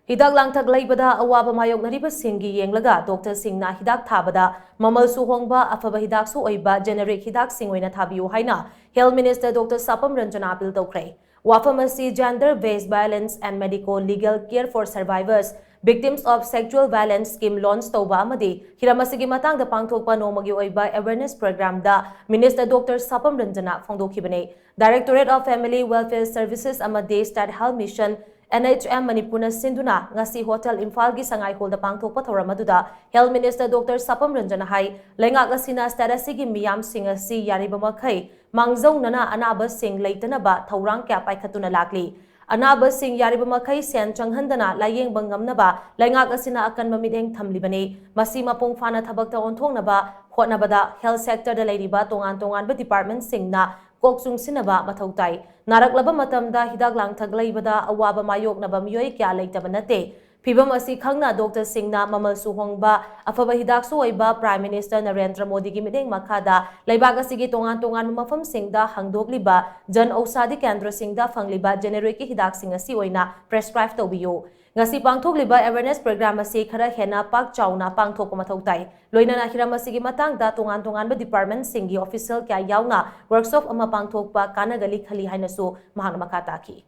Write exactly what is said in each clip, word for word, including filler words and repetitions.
ꯍꯤꯗꯥꯛ ꯂꯥꯡꯊꯛ ꯂꯩꯕꯗ ꯑꯋꯥꯕ ꯃꯥꯌꯣꯛꯅꯔꯤꯕꯁꯤꯡꯒꯤ ꯌꯦꯡꯂꯒ ꯗꯣꯛꯇꯔꯁꯤꯡꯅ ꯍꯤꯗꯥꯛ ꯊꯥꯕꯗ ꯃꯃꯜꯁꯨ ꯍꯣꯡꯕ, ꯑꯐꯕ ꯍꯤꯗꯥꯛꯁꯨ ꯑꯣꯏꯕ generic ꯍꯤꯗꯥꯛꯁꯤꯡ ꯑꯣꯏꯅ ꯊꯥꯕꯤꯌꯨ ꯍꯥꯏꯅ Health Minister ꯗꯣꯛꯇꯔ ꯁꯥꯄꯝ ꯔꯟꯖꯅꯥ ꯑꯥꯄꯤꯜ ꯇꯧꯈ꯭ꯔꯦ꯫ ꯋꯥꯐꯝ ꯑꯁꯤ Gender Based Violence and Medico Legal Care for Survivors, Victims of Sexual Violence Scheme launch ꯇꯧꯕ ꯑꯃꯗꯤ ꯍꯤꯔꯝ ꯑꯁꯤꯒꯤ ꯃꯇꯥꯡꯗ ꯄꯥꯡꯊꯣꯛꯄ ꯅꯣꯡꯃꯒꯤ ꯑꯣꯏꯕ awareness programꯗ Minister ꯗꯣꯛꯇꯔ ꯁꯥꯄꯝ ꯔꯟꯖꯅꯥ ꯐꯣꯡꯗꯣꯛꯈꯤꯕꯅꯤ꯫ Directorate of Family Welfare Services ꯑꯃꯗꯤ State Health Mission, N H M ꯃꯅꯤꯄꯨꯔꯅ ꯁꯤꯟꯗꯨꯅ ꯉꯁꯤ ꯍꯣꯇꯦꯜ ꯏꯝꯐꯥꯜꯒꯤ ꯁꯉꯥꯏ ꯍꯣꯜꯗ ꯄꯥꯡꯊꯣꯛꯄ ꯊꯧꯔꯝ ꯑꯗꯨꯗ Health Minister ꯗꯣꯛꯇꯔ ꯁꯥꯄꯝ ꯔꯟꯖꯅ ꯍꯥꯏ, ꯂꯩꯉꯥꯛ ꯑꯁꯤꯅ state ꯑꯁꯤꯒꯤ ꯃꯤꯌꯥꯝꯁꯤꯡ ꯑꯁꯤ ꯌꯥꯔꯤꯕ ꯃꯈꯩ ꯃꯥꯡꯖꯧꯅꯅ ꯑꯅꯥꯕꯁꯤꯡ ꯂꯩꯇꯅꯕ ꯊꯧꯔꯥꯡ ꯀꯌꯥ ꯄꯥꯏꯈꯠꯇꯨꯅ ꯂꯥꯛꯂꯤ꯫ ꯑꯅꯥꯕꯁꯤꯡ ꯌꯥꯔꯤꯕ ꯃꯈꯩ ꯁꯦꯟ ꯆꯪꯍꯟꯗꯅ ꯂꯥꯌꯦꯡꯕ ꯉꯝꯅꯕ ꯂꯩꯉꯥꯛ ꯑꯁꯤꯅ ꯑꯀꯟꯕ ꯃꯤꯠꯌꯦꯡ ꯊꯝꯂꯤꯕꯅꯤ꯫ ꯃꯁꯤ ꯃꯄꯨꯡ ꯐꯥꯅ ꯊꯕꯛꯇ ꯑꯣꯟꯊꯣꯛꯅꯕ ꯍꯣꯠꯅꯕꯗ health sectorꯗ ꯂꯩꯔꯤꯕ ꯇꯣꯉꯥꯟ ꯇꯣꯉꯥꯟꯕ departmentꯁꯤꯡꯅ ꯀꯣꯛ ꯆꯨꯡꯁꯤꯟꯅꯕ ꯃꯊꯧ ꯇꯥꯏ꯫ ꯅꯥꯔꯛꯂꯕ ꯃꯇꯝꯗ ꯍꯤꯗꯥꯛ ꯂꯥꯡꯊꯛ ꯂꯩꯕꯗ ꯑꯋꯥꯕ ꯃꯥꯌꯣꯛꯅꯕ ꯃꯤꯑꯣꯏ ꯀꯌꯥ ꯂꯩꯇꯕ ꯅꯠꯇꯦ꯫ ꯐꯤꯚꯝ ꯑꯁꯤ ꯈꯪꯅ ꯗꯣꯛꯇꯔꯁꯤꯡꯅ ꯃꯃꯜꯁꯨ ꯍꯣꯡꯕ, ꯑꯐꯕ ꯍꯤꯗꯥꯛꯁꯨ ꯑꯣꯏꯕ Prime Minister ꯅꯔꯦꯟꯗ꯭ꯔ ꯃꯣꯗꯤꯒꯤ ꯃꯤꯠꯌꯦꯡ ꯃꯈꯥꯗ ꯂꯩꯕꯥꯛ ꯑꯁꯤꯒꯤ ꯇꯣꯉꯥꯟ ꯇꯣꯉꯥꯟꯕ ꯃꯐꯝꯁꯤꯡꯗ ꯍꯥꯡꯗꯣꯛꯂꯤꯕ ꯖꯟ ꯑꯧꯁꯥꯗꯤ ꯀꯦꯟꯗ꯭ꯔꯁꯤꯡꯗ ꯐꯪꯂꯤꯕ genericꯀꯤ ꯍꯤꯗꯥꯛꯁꯤꯡ ꯑꯁꯤ ꯑꯣꯏꯅ prescribe ꯇꯧꯕꯤꯌꯨ꯫ ꯉꯁꯤ ꯄꯥꯡꯊꯣꯛꯂꯤꯕ awareness program ꯑꯁꯤ ꯈꯔ ꯍꯦꯟꯅ ꯄꯥꯛ ꯆꯥꯎꯅ ꯄꯥꯡꯊꯣꯛꯄ ꯃꯊꯧ ꯇꯥꯏ꯫ ꯂꯣꯏꯅꯅ ꯍꯤꯔꯝ ꯑꯁꯤꯒꯤ ꯃꯇꯥꯡꯗ ꯇꯣꯉꯥꯟ ꯇꯣꯉꯥꯟꯕ departmentꯁꯤꯡꯒꯤ official ꯀꯌꯥ ꯌꯥꯎꯅ workshop ꯑꯃ ꯄꯥꯡꯊꯣꯛꯄ ꯀꯥꯟꯅꯒꯅꯤ ꯈꯜꯂꯤ ꯍꯥꯏꯅꯁꯨ ꯃꯍꯥꯛꯅ ꯃꯈꯥ ꯇꯥꯈꯤ꯫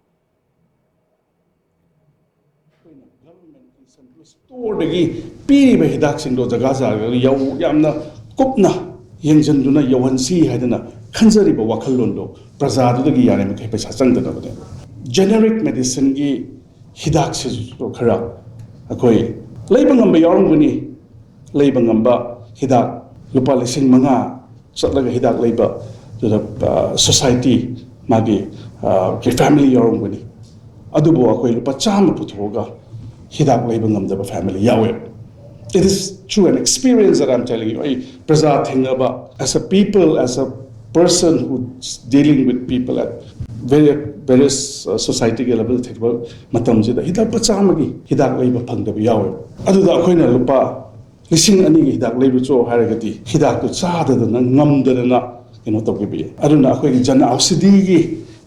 ꯑꯩꯈꯣꯏꯅ governmentꯀꯤ central storeꯗꯒꯤ ꯄꯤꯔꯤꯕ ꯍꯤꯗꯥꯛꯁꯤꯡꯗꯣ ꯖꯒꯥ ꯖꯒꯥꯗ ꯌꯧ-, ꯌꯥꯝꯅ ꯀꯨꯞꯅ ꯌꯦꯡꯁꯤꯟꯗꯨꯅ ꯌꯧꯍꯟꯁꯤ ꯍꯥꯏꯗꯅ ꯈꯟꯖꯔꯤꯕ ꯋꯥꯈꯜꯂꯣꯟꯗꯣ ꯄ꯭ꯔꯖꯥꯗꯨꯗꯒꯤ ꯌꯥꯔꯤꯃꯈꯩ ꯄꯩꯁꯥ ꯆꯪꯗꯅꯕꯅꯦꯕ꯫ Generic medicineꯒꯤ ꯍꯤꯗꯥꯛꯁꯤꯁꯨ ꯈꯔ ꯑꯩꯈꯣꯏ ꯂꯩꯕ ꯉꯝꯕ ꯌꯥꯎꯔꯝꯒꯅꯤ꯫ ꯂꯩꯕ ꯉꯝꯕ ꯍꯤꯗꯥꯛ ꯂꯨꯄꯥ ꯂꯤꯁꯤꯡ ꯃꯉꯥ ꯆꯠꯂꯒ ꯍꯤꯗꯥꯛ ꯂꯩꯕ ꯑꯗꯨꯗ, ꯑ, society ꯃꯥꯒꯤ, ꯑ, ꯀꯤ family ꯌꯥꯎꯔꯝꯒꯅꯤ꯫ ꯑꯗꯨꯕꯨ ꯑꯩꯈꯣꯏ ꯂꯨꯄꯥ ꯆꯥꯝꯃ ꯄꯨꯊꯣꯛꯑꯒ ꯍꯤꯗꯥꯛ ꯂꯩꯕ ꯉꯝꯗꯕ family ꯌꯥꯎꯋꯦ꯫ It is through an experience that I'm telling you. ꯑꯩ ꯄ꯭ꯔꯖꯥ ꯊꯦꯡꯅꯕ, as a people, as a person who's dealing with people at various, various, uh, societyꯒꯤ level ꯊꯦꯡꯅꯕ ꯃꯇꯝꯁꯤꯗ ꯍꯤꯗꯥꯛ ꯂꯨꯄꯥ ꯆꯥꯝꯃꯒꯤ ꯍꯤꯗꯥꯛ ꯂꯩꯕ ꯐꯪꯗꯕ ꯌꯥꯎꯋꯦ꯫ ꯑꯗꯨꯗ ꯑꯩꯈꯣꯏꯅ ꯂꯨꯄꯥ ꯂꯤꯁꯤꯡ ꯑꯅꯤꯒꯤ ꯍꯤꯗꯥꯛ ꯂꯩꯕ ꯆꯣ ꯍꯥꯏꯔꯒꯗꯤ ꯍꯤꯗꯥꯛꯇꯨ ꯆꯥꯗꯗꯅ ꯉꯝꯗꯗꯅ ꯀꯩꯅꯣ ꯇꯧꯈꯤꯕ ꯌꯥꯏ꯫ ꯑꯗꯨꯅ ꯑꯩꯈꯣꯏꯒꯤ ꯖꯟ ꯑꯧꯁꯥꯗꯤꯒꯤ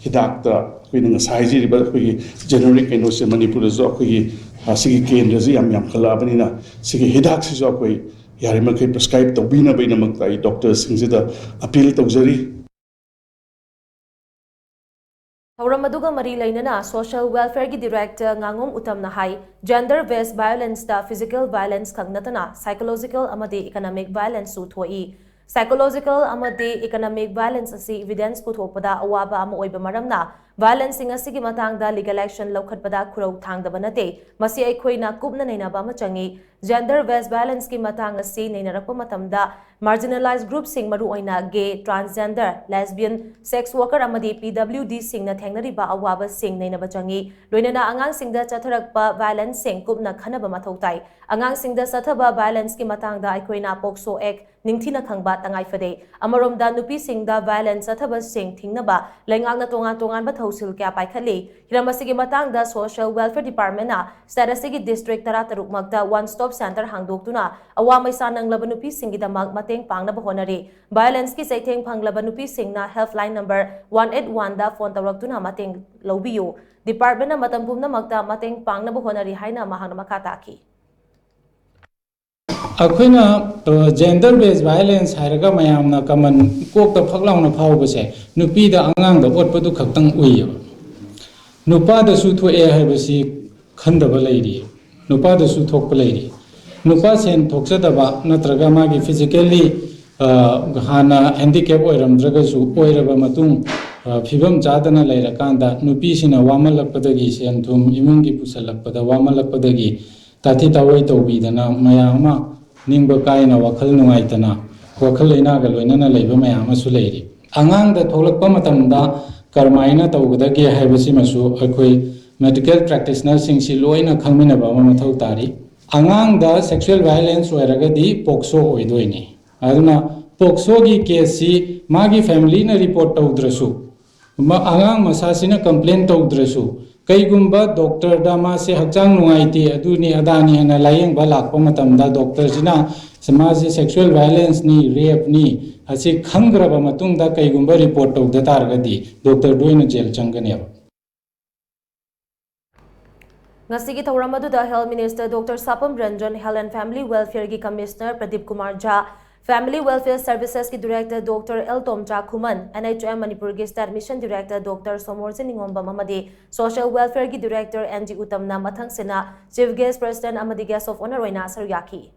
ꯍꯤꯗꯥꯛꯇ ꯑꯩꯈꯣꯏꯅ ꯉꯁꯥꯏ ꯍꯥꯏꯖꯔꯤꯕ ꯑꯩꯈꯣꯏꯒꯤ generic ꯀꯩꯅꯣꯁꯦ ꯃꯅꯤꯄꯨꯔꯗꯁꯨ ꯑꯩꯈꯣꯏꯒꯤ ꯑꯁꯤꯒꯤ ꯀꯦꯟꯗ꯭ꯔꯁꯤ ꯌꯥꯝ ꯌꯥꯝꯈꯠꯂꯛꯑꯕꯅꯤꯅ, ꯁꯤꯒꯤ ꯍꯤꯗꯥꯛꯁꯤꯁꯨ ꯑꯩꯈꯣꯏ ꯌꯥꯔꯤꯃꯈꯩ ꯄ꯭ꯔꯤꯁꯀ꯭ꯔꯥꯏꯕ ꯇꯧꯕꯤꯅꯕꯒꯤꯗꯃꯛꯇ ꯑꯩ ꯗꯣꯛꯇꯔꯁꯤꯡꯁꯤꯗ ꯑꯄꯤꯜ ꯇꯧꯖꯔꯤ꯫ ꯊꯧꯔꯝ ꯑꯗꯨꯒ ꯃꯔꯤ ꯂꯩꯅꯅ ꯁꯣꯁꯤꯌꯦꯜ ꯋꯦꯜꯐꯤꯌꯔꯒꯤ ꯗꯤꯔꯦꯛꯇꯔ ꯉꯥꯉꯣꯝ ꯎꯇꯝꯅ ꯍꯥꯏ, ꯖꯦꯟꯗꯔ ꯕꯦꯁ ꯚꯥꯏꯑꯣꯂꯦꯟꯁꯇ ꯐꯤꯖꯤꯀꯦꯜ ꯚꯥꯏꯑꯣꯂꯦꯟꯁ ꯈꯛ ꯅꯠꯇꯅ ꯁꯥꯏꯀꯣꯂꯣꯖꯤꯀꯦꯜ ꯑꯃꯗꯤ ꯏꯀꯅꯣꯃꯤꯛ ꯚꯥꯏꯑꯣꯂꯦꯟꯁꯁꯨ ꯊꯣꯛꯏ꯫ ꯁꯥꯏꯀꯣꯂꯣꯖꯤꯀꯦꯜ ꯑꯃꯗꯤ ꯏꯀꯅꯣꯃꯤꯛ ꯚꯥꯏꯑꯣꯂꯦꯟꯁ ꯑꯁꯤ ꯏꯚꯤꯗꯦꯟꯁ ꯄꯨꯊꯣꯛꯄꯗ ꯑꯋꯥꯕ ꯑꯃ ꯑꯣꯏꯕ ꯃꯔꯝꯅ, ꯚꯥꯏꯑꯣꯂꯦꯟꯁꯁꯤꯡ ꯑꯁꯤꯒꯤ ꯃꯇꯥꯡꯗ ꯂꯤꯒꯦꯜ ꯑꯦꯛꯁꯟ ꯂꯧꯈꯠꯄꯗ ꯈꯨꯔꯧ ꯊꯥꯡꯗꯕ ꯅꯠꯇꯦ꯫ ꯃꯁꯤ ꯑꯩꯈꯣꯏꯅ ꯀꯨꯞꯅ ꯅꯩꯅꯕ ꯑꯃ ꯆꯪꯏ꯫ ꯖꯦꯟꯗꯔ ꯕꯦꯁ ꯚꯥꯏꯑꯣꯂꯦꯟꯁꯀꯤ ꯃꯇꯥꯡ ꯑꯁꯤ ꯅꯩꯅꯔꯛꯄ ꯃꯇꯝꯗ, ꯃꯥꯔꯖꯤꯅꯦꯂꯥꯏꯖ ꯒ꯭ꯔꯨꯞꯁꯤꯡ, ꯃꯔꯨꯑꯣꯏꯅ ꯒꯦ, ꯇ꯭ꯔꯥꯟꯁꯖꯦꯟꯗꯔ, ꯂꯦꯁꯕꯤꯌꯟ, ꯁꯦꯛꯁ ꯋꯥꯔꯀꯔ ꯑꯃꯗꯤ ꯄꯤ ꯗꯕ꯭ꯂꯤꯎ ꯗꯤꯁꯤꯡꯅ ꯊꯦꯡꯅꯔꯤꯕ ꯑꯋꯥꯕꯁꯤꯡ ꯅꯩꯅꯕ ꯆꯪꯏ꯫ ꯂꯣꯏꯅꯅ ꯑꯉꯥꯡꯁꯤꯡꯗ ꯆꯠꯊꯔꯛꯄ ꯚꯥꯏꯑꯣꯂꯦꯟꯁꯁꯤꯡ ꯀꯨꯞꯅ ꯈꯟꯅꯕ ꯃꯊꯧ ꯇꯥꯏ꯫ ꯑꯉꯥꯡꯁꯤꯡꯗ ꯆꯠꯊꯕ ꯚꯥꯏꯑꯣꯂꯦꯟꯁꯀꯤ ꯃꯇꯥꯡꯗ ꯑꯩꯈꯣꯏꯅ ꯄꯣꯛꯁꯣ ꯑꯦꯛ ꯅꯤꯡꯊꯤꯅ ꯈꯪꯕ ꯇꯉꯥꯏ ꯐꯗꯦ꯫ ꯑꯃꯔꯣꯝꯗ, ꯅꯨꯄꯤꯁꯤꯡꯗ ꯚꯥꯏꯑꯣꯂꯦꯟꯁ ꯆꯠꯊꯕꯁꯤꯡ ꯊꯤꯡꯅꯕ ꯂꯩꯉꯥꯛꯅ ꯇꯣꯉꯥꯟ ꯇꯣꯉꯥꯟꯕ ꯊꯧꯁꯤꯜ ꯀꯌꯥ ꯄꯥꯏꯈꯠꯂꯤ꯫ ꯍꯤꯔꯝ ꯑꯁꯤꯒꯤ ꯃꯇꯥꯡꯗ ꯁꯣꯁꯤꯌꯦꯜ ꯋꯦꯜꯐꯤꯌꯔ ꯗꯤꯄꯥꯔꯠꯃꯦꯟꯅ ꯁ꯭ꯇꯦꯠ ꯑꯁꯤꯒꯤ ꯗꯤꯁꯇ꯭ꯔꯤꯛ ꯇꯔꯥꯇꯔꯨꯛ ꯃꯛꯇ ꯋꯥꯟ ꯁ꯭ꯇꯣꯞ ꯁꯦꯟꯇꯔ ꯍꯥꯡꯗꯣꯛꯇꯨꯅ ꯑꯋꯥ ꯃꯩꯁꯥ ꯅꯪꯂꯕ ꯅꯨꯄꯤꯁꯤꯡꯒꯤꯗꯃꯛ ꯃꯇꯦꯡ ꯄꯥꯡꯅꯕ ꯍꯣꯠꯅꯔꯤ꯫ ꯚꯥꯏꯑꯣꯂꯦꯟꯁꯀꯤ ꯆꯩꯊꯦꯡ ꯐꯪꯂꯕ ꯅꯨꯄꯤꯁꯤꯡꯅ ꯍꯦꯜꯞꯂꯥꯏꯟ ꯅꯝꯕꯔ ꯋꯥꯟ ꯑꯩꯠ ꯋꯥꯟꯗ ꯐꯣꯟ ꯇꯧꯔꯛꯇꯨꯅ ꯃꯇꯦꯡ ꯂꯧꯕꯤꯌꯨ꯫ ꯗꯤꯄꯥꯔꯠꯃꯦꯟꯅ ꯃꯇꯝ ꯄꯨꯝꯅꯃꯛꯇ ꯃꯇꯦꯡ ꯄꯥꯡꯅꯕ ꯍꯣꯠꯅꯔꯤ ꯍꯥꯏꯅ ꯃꯍꯥꯛꯅ ꯃꯈꯥ ꯇꯥꯈꯤ꯫ ꯑꯩꯈꯣꯏꯅ, ꯑ, ꯖꯦꯟꯗꯔ ꯕꯦꯁ ꯚꯥꯏꯑꯣꯂꯦꯟꯁ ꯍꯥꯏꯔꯒ ꯃꯌꯥꯝꯅ ꯀꯃꯟ ꯀꯣꯛꯇ ꯐꯛ ꯂꯥꯎꯅ ꯐꯥꯎꯕꯁꯦ ꯅꯨꯄꯤꯗ ꯑꯉꯥꯡꯗ ꯑꯣꯠꯄꯗꯨ ꯈꯛꯇꯪ ꯎꯏꯌꯦꯕ꯫ ꯅꯨꯄꯥꯗꯁꯨ ꯊꯣꯛꯑꯦ ꯍꯥꯏꯕꯁꯤ ꯈꯟꯗꯕ ꯂꯩꯔꯤ, ꯅꯨꯄꯥꯗꯁꯨ ꯊꯣꯛꯄ ꯂꯩꯔꯤ꯫ ꯅꯨꯄꯥ ꯁꯦꯟ ꯊꯣꯛꯆꯗꯕ ꯅꯠꯇ꯭ꯔꯒ ꯃꯥꯒꯤ ꯐꯤꯖꯤꯀꯦꯜꯂꯤ, ꯑ, ꯍꯥꯟꯅ ꯍꯦꯟꯗꯤꯀꯦꯞ ꯑꯣꯏꯔꯝꯗ꯭ꯔꯒꯁꯨ, ꯑꯣꯏꯔꯕ ꯃꯇꯨꯡ, ꯑ, ꯐꯤꯕꯝ ꯆꯥꯗꯅ ꯂꯩꯔꯀꯥꯟꯗ ꯅꯨꯄꯤꯁꯤꯅ ꯋꯥꯃꯜꯂꯛꯄꯗꯒꯤ, ꯁꯦꯟ ꯊꯨꯝ ꯏꯃꯨꯡꯒꯤ ꯄꯨꯁꯜꯂꯛꯄꯗ ꯋꯥꯃꯜꯂꯛꯄꯗꯒꯤ ꯇꯥꯊꯤ ꯇꯥꯑꯣꯏ ꯇꯧꯕꯤꯗꯅ ꯃꯌꯥꯝ ꯑꯃ ꯅꯤꯡꯕ ꯀꯥꯏꯅ, ꯋꯥꯈꯜ ꯅꯨꯡꯉꯥꯏꯇꯅ, ꯋꯥꯈꯜ ꯂꯩꯅꯥꯒ ꯂꯣꯏꯅꯅ ꯂꯩꯕ ꯃꯌꯥꯝ ꯑꯃꯁꯨ ꯂꯩꯔꯤ꯫ ꯑꯉꯥꯡꯗ ꯊꯣꯛꯂꯛꯄ ꯃꯇꯝꯗ ꯀꯔꯝꯍꯥꯏꯅ ꯇꯧꯒꯗꯒꯦ ꯍꯥꯏꯕꯁꯤꯃꯁꯨ ꯑꯩꯈꯣꯏ ꯃꯦꯗꯤꯀꯦꯜ ꯄ꯭ꯔꯦꯛꯇꯤꯁꯅꯔꯁꯤꯡꯁꯤ ꯂꯣꯏꯅ ꯈꯪꯃꯤꯟꯅꯕ ꯑꯃ ꯃꯊꯧ ꯇꯥꯔꯤ꯫ ꯑꯉꯥꯡꯗ ꯁꯦꯛꯁꯨꯋꯦꯜ ꯚꯥꯏꯑꯣꯂꯦꯟꯁ ꯑꯣꯏꯔꯒꯗꯤ ꯄꯣꯛꯁꯣ ꯑꯣꯏꯗꯣꯏꯅꯤ꯫ ꯑꯗꯨꯅ ꯄꯣꯛꯁꯣꯒꯤ ꯀꯦꯁꯁꯤ ꯃꯥꯒꯤ ꯐꯦꯃꯤꯂꯤꯅ ꯔꯤꯄꯣꯔꯠ ꯇꯧꯗ꯭ꯔꯁꯨ, ꯃ-, ꯑꯉꯥꯡ ꯃꯁꯥꯁꯤꯅ ꯀꯝꯄ꯭ꯂꯦꯟ ꯇꯧꯗ꯭ꯔꯁꯨ, ꯀꯩꯒꯨꯝꯕ ꯗꯣꯛꯇꯔꯗ ꯃꯥꯁꯦ ꯍꯛꯆꯥꯡ ꯅꯨꯡꯉꯥꯏꯇꯦ, ꯑꯗꯨꯅꯤ ꯑꯗꯥꯅꯤ ꯍꯥꯏꯅ ꯂꯥꯌꯦꯡꯕ ꯂꯥꯛꯄ ꯃꯇꯝꯗ, ꯗꯣꯛꯇꯔꯁꯤꯅ ꯃꯥꯁꯦ ꯁꯦꯛꯁꯨꯋꯦꯜ ꯚꯥꯏꯑꯣꯂꯦꯟꯁꯅꯤ, ꯔꯦꯞꯅꯤ ꯑꯁꯤ ꯈꯪꯈ꯭ꯔꯕ ꯃꯇꯨꯡꯗ ꯀꯩꯒꯨꯝꯕ ꯔꯤꯄꯣꯔꯠ ꯇꯧꯗ ꯇꯥꯔꯒꯗꯤ, ꯗꯣꯛꯇꯔꯗꯨ ꯑꯣꯏꯅ ꯖꯦꯜ ꯆꯪꯒꯅꯦꯕ꯫ ꯉꯁꯤꯒꯤ ꯊꯧꯔꯝ ꯑꯗꯨꯗ Health Minister Doctor Sapam Ranjan, Health and Family Welfare ꯒꯤ Commissioner Pradeep Kumar Jha, Family Welfare Services ꯀꯤ Director Doctor L Tomcha Khuman, N H M ꯃꯅꯤꯄꯨꯔꯒꯤ State Mission Director Doctor Somorjit ꯅꯤꯉꯣꯝꯕꯝ ꯑꯃꯗꯤ Social Welfare ꯒꯤ Director N G ꯎꯇꯝꯅ ꯃꯊꯪꯁꯤꯠꯅ Chief Guest, President ꯑꯃꯗꯤ Guest of Honour ꯑꯣꯏꯅ ꯁꯔꯨꯛ ꯌꯥꯈꯤ꯫